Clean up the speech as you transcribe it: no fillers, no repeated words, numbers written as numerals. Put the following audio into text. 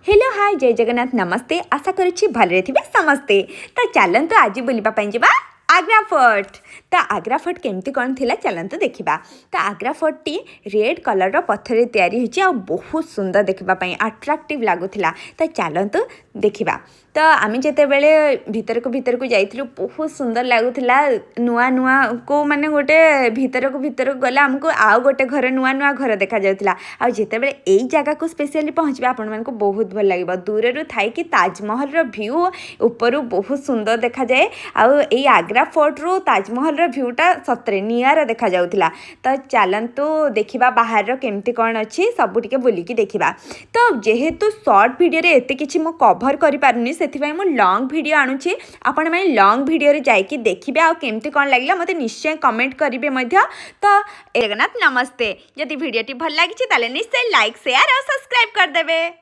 Hello, ହାଏ, ଜୟ ଜଗନ୍ନାଥ, ନମସ୍ତେ। ଆଶା କରୁଛି ଭଲରେ ଥିବେ ସମସ୍ତେ। ତ ଚାଲନ୍ତୁ, ଆଜି ବୁଲିବା ପାଇଁ ଯିବା ଆଗ୍ରା ଫୋର୍ଟ। ତ ଆଗ୍ରା ଫୋର୍ଟ କେମିତି କ'ଣ ଥିଲା, ଚାଲନ୍ତୁ ଦେଖିବା। ତ ଆଗ୍ରା ଫୋର୍ଟଟି ରେଡ୍ କଲର୍ର ପଥରରେ ତିଆରି ହୋଇଛି ଆଉ ବହୁତ ସୁନ୍ଦର ଦେଖିବା ପାଇଁ ଆଟ୍ରାକ୍ଟିଭ୍ ଲାଗୁଥିଲା। ତ ଚାଲନ୍ତୁ ଦେଖିବା। ତ ଆମେ ଯେତେବେଳେ ଭିତରକୁ ଭିତରକୁ ଯାଇଥିଲୁ, ବହୁତ ସୁନ୍ଦର ଲାଗୁଥିଲା। ନୂଆ ନୂଆ କେଉଁ ମାନେ ଗୋଟେ ଭିତରକୁ ଭିତରକୁ ଗଲେ ଆମକୁ ଆଉ ଗୋଟେ ଘର, ନୂଆ ନୂଆ ଘର ଦେଖାଯାଉଥିଲା। ଆଉ ଯେତେବେଳେ ଏଇ ଜାଗାକୁ ସ୍ପେଶିଆଲି ପହଞ୍ଚିବେ, ଆପଣମାନଙ୍କୁ ବହୁତ ଭଲ ଲାଗିବ। ଦୂରରୁ ଥାଇକି ତାଜମହଲର ଭ୍ୟୁ ଉପରୁ ବହୁତ ସୁନ୍ଦର ଦେଖାଯାଏ। ଆଉ ଏଇ ଆଗ୍ରା ଫୋର୍ଟରୁ ତାଜମହଲର ଭ୍ୟୁଟା ସତରେ ନିଆରା ଦେଖାଯାଉଥିଲା। ତ ଚାଲନ୍ତୁ ଦେଖିବା, ବାହାରର କେମିତି କ'ଣ ଅଛି, ସବୁ ଟିକେ ବୁଲିକି ଦେଖିବା। ତ ଯେହେତୁ ସର୍ଟ ଭିଡ଼ିଓରେ ଏତେ କିଛି ମୁଁ କଭର୍ କରିପାରୁନି, ସେଥିପାଇଁ ମୁଁ ଲଙ୍ଗ୍ ଭିଡ଼ିଓ ଆଣୁଛି। ଆପଣମାନେ ଲଙ୍ଗ୍ ଭିଡ଼ିଓରେ ଯାଇକି ଦେଖିବେ ଆଉ କେମିତି କ'ଣ ଲାଗିଲା, ମୋତେ ନିଶ୍ଚୟ କମେଣ୍ଟ କରିବେ ମଧ୍ୟ। ତ ଜଗନ୍ନାଥ, ନମସ୍ତେ। ଯଦି ଭିଡ଼ିଓଟି ଭଲ ଲାଗିଛି, ତାହେଲେ ନିଶ୍ଚୟ ଲାଇକ୍, ସେୟାର ଆଉ ସବସ୍କ୍ରାଇବ୍ କରିଦେବେ।